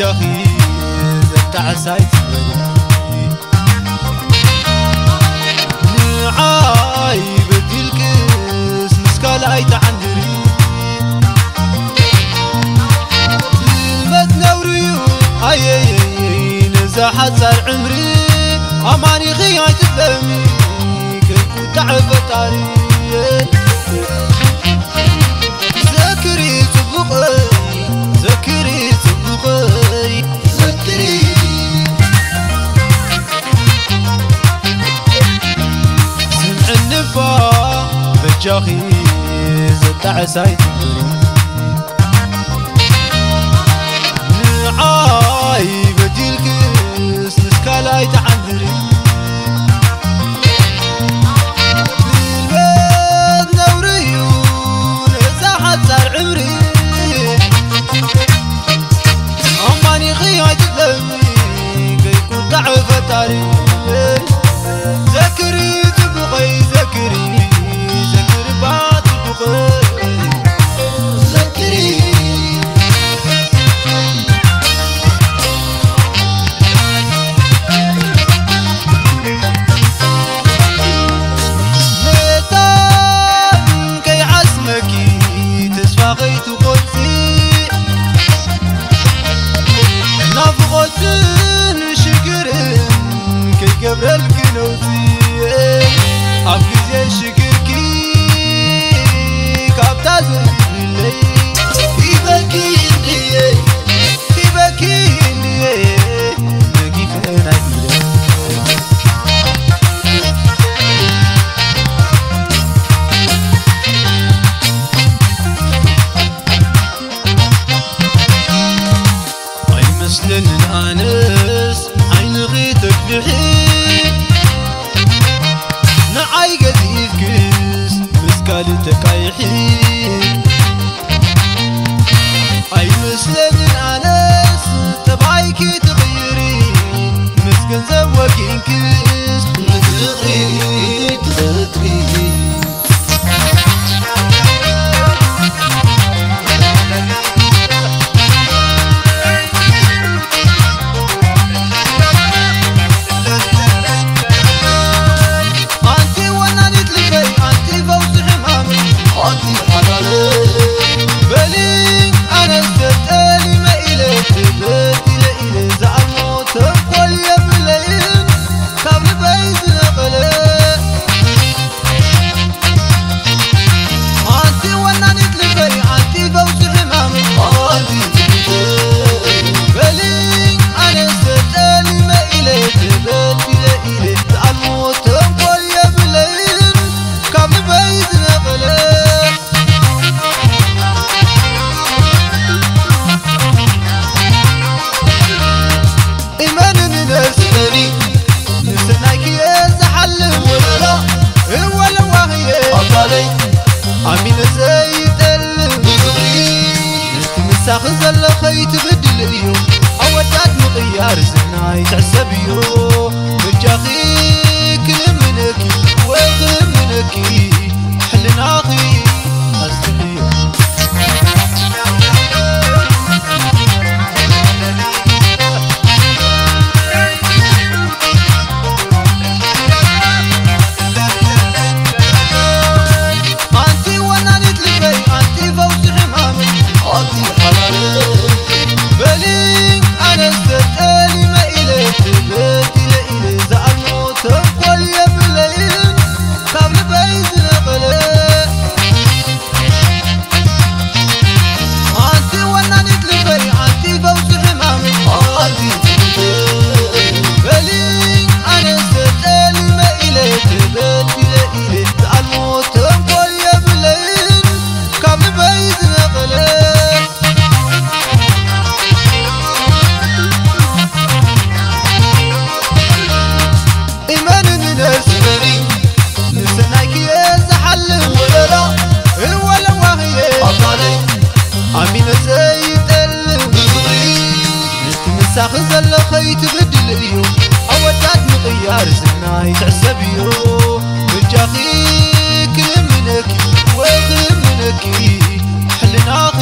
ጃኺ ዘጣዕሳይ ትበሊ ንዓይ በዲልክስ ምስ ካልኣይ ተዓንድሪ። ጥልመት ነውርዩ ኣየየይ ነዛ ሓጻር ዕምሪ ኣማኒኺ ኣይትጥለሚ ከይቁጣዕ ፈጣሪ። ዘክሪ ጽቡቐይ ዘክሪ ጽቡቐይ ዘክሪ ስምዕንባ በጃኺ ዘጣዕሳይ ትግሪ ንዓይ በዲልክስ ምስ ካልኣይ ተዓንድሪ። ጥልመት ነውሪ እዩ ነዛ ሓጻር ዕምሪ ኣማኒኺ ኣይትጥለሚ ከይቁጣዕ ፈጣሪ። ዘክሪ ጽቡቐይ ዘክሪ ዘክሪ ባ ጽቡቐይ ዘክሪ መታን ከይዓስመኪ ተስፋ ከይትቆርጺ ናፍቖትን ሽግርን ከይገብረልኪ ነውጺ ኣብ ግዜ ሽግርኪ ካብታ ዘይብለይ ሂበኪ እንድየ ሂበኪ እንድየ ነጊፈ ናይ ኢደ ኣይመስለንን ኣነስ ዓይንኺ ተግፍሒ ንዓይ ገዚፍክስ ምስ ካልእ ተቃይሒ ኣይመስለንን ኣነስ ጠባይኪ ትቕይሪ ምስ ገንዘብ ወጊንክስ ንፍቕሪ ትፈትሪ ኣንቲ ወናኒት ልበይ ኣንቲ ፈውሲ ሕማመይ ኣንቲ ሓላለይ በሊ ኣነስ ተጠሊመ ኢለ ተበዲለ ኢለ ዝኣልሞ ተንኮል የብለይን ካብ ልበይ ዝነቐለ ኣንቲ ወናኒት ልበይ ኣንቲ ፈውሲ ሕማመይ ኣንቲ በሊ ኣነስ ተጠሊመ ኢለ ተበዲለ ኢለ ዝኣልሞ ተንኮል የብለይን ካብ ልበይ ዝነቐለ እመንኒ ነስእለኒ ንሰናይኪ እየ ዝሓልም ወለላ እወለዋህየ ኣባለይ ኣሚነ ዘይጠልም ብፍቕሪ እቲ ምሳኺ ዘለኸይ ትብድል እዩ ኣወዳት ምቕያር ዝናይ ትሕሰብ እዩ በጃኺ ክልምነኪ ወይ ክልምነኪ ሕልናኺ ኣስትሕዮ ኣንቲ ወናኒት ልበይ ኣንቲ ፈውሲ ሕማመይ ኣንቲ ሓላለይ በሊ ኣነስ ተጠሊመ ኢለ ተበዲለ ኢለ ዝኣልሞ ተንኮል የብለይን ካብ ልበይ ዝነቐለ ኣንቲ ወናኒት ልበይ ኣንቲ ፈውሲ ሕማመይ ኣንቲ በሊ ኣነስ ተጠሊመ ኢለ ተበዲለ ኢለ ዝኣልሞ ተንኮል የብለይን ካብ ልበይ ዝነቐለ እመንኒ ነስእለኒ ንሰናይኪ እየ ዝሓልም ወለላ እወለዋህየ ኣባለይ ኣሚነ ዘይጠልም ብፍቕሪ እቲ ምሳኺ ዘለኸይ ትብድል እዩ ኣወዳት ምቕያር ዝናይ ትሕሰብ እዩ በጃኺ ክልምነኪ ወይ ክልምነኪ ሕልናኺ